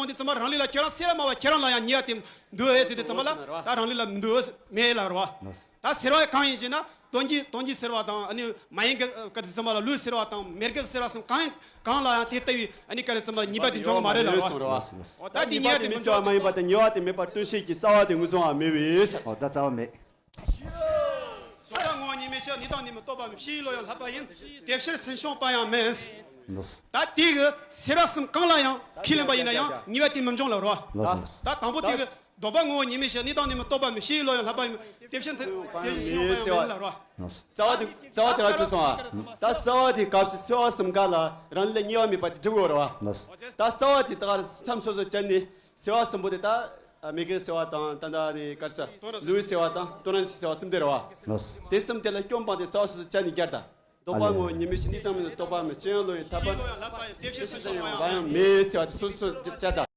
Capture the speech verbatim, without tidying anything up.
དེ་ཚང་མ་རང་ལུགས་ལ་ཁྱེད་རང་སེར་བ་དམར་བ་ཁྱེད་རང་ལ་ཡང་ཉེས་པ་དེ་འདུག་ཨེ་ཟེར་དེ་ཚང་མ་ལ་ད་རང་ལུགས་ལ་མི་འདུག་མེད་ལ་རོ། ད་སེར་བ་གང་ཡིན་ཞེ་ན་དོན་གྱི་དོན་གྱི་སེར་བ་དང་ཨ་ནི་མ་ཡིན་གི་ག་དེ་ཚང་མ་ལ་ལུས་སེར་བ་དང་མེར་གེགས་སེར་བ་གསུམ་གང་གང་ལ་ཡང་དེ་ལྟ་བུའི་ཨ་ནི་ག་རེ་ཚང་མ་ལ་ཉེས་པ་དེ་འབྱུང་གི་མ་རེད་ལ་རོ། ད་དེ་ཉེས་པ་དེ་མི་འབྱུང་། མ་ཡིན་པ་དང་ཉེས་པ་དེ་མེད་པར་སྟོན་བྱེད་ཀྱི་རྩ་བ་དེ་ངོས་བཟུང་བ་མེད་པས། ཨོ་ད་རྩ་བ་མེད། དོགས་པ་ངོ་བོ་ཉིད་མེད་ཕྱིར། གནས་དང་གནས་མིན་རྟོག་པ་མེད། ཕྱིའི་བློ་ཡང་བསླད་པ་ཡིན། དེ་ཕྱིར་སེམས་བྱུང་པ་ཡང་མིན། ད་དེ་གི་སེར་བ་གསུམ་གང་ལ་ཡང་ཁས་ལེན་པ་ཡིན་ན་ཡང་ཉེས་པ་དེ་མི་འབྱུང་ལ་རོ། ད་དང་པོ་དེ་གི་དོགས་པ་ངོ་བོ་ཉིད་མེད་ཕྱིར། གནས་དང་གནས་མིན་རྟོག་པ་མེད། ཕྱིའི་བློ་ཡང་བསླད་པ་ཡིན། དེ་ཕྱིར་དེ་ཕྱིར་སེམས་བྱུང་པ་ཡང་མིན་ལ་རོ། རྩ་བ་དེ་རྩ་བ་དེ་རང་ཚོས་སོང་ཨ། ད་རྩ་བ་དེ་སྐབས་སུ་སེར་བ་གསུམ་ཀ་ལ་རང་ལུགས་ལ་ཉེས་པ་མེད་པ་དེ་སྒྲུབ་དགོས་རོ། ད་རྩ་བ་དེ་ད་ག་མཚམས་སོ་སོ་བཅད་ནས། སེར་བ་གསུམ་པོ་དེ་ད་མེ་གེ་སེར་བ་དང་ད་ད་ནི་གར་ས་ལུས་སེར་བ་དང་ཏོ་རང་སེར་བ་གསུམ་དེ་རེད་བ། དེ་གསུམ་དེ་ལ་སྐྱོན་སྤངས་ཏེ་རྩ་བ་སོ་སོ་བཅད་ནས་བསྐྱར་ད། དོགས་པ་ངོ་བོ་ཉིད་མེད་ཕྱིར། གནས་དང་མིན་ལ་རྟོག་པ་མེད། ཕྱིའི་བློ་ཡང་བསླད་པ་ཡིན། དེ་ཕྱིར་སེམས་བྱུང་བ་ཡང་མེད་ཟེར་བ་དེ་སོ་སོ་བཅད་ད།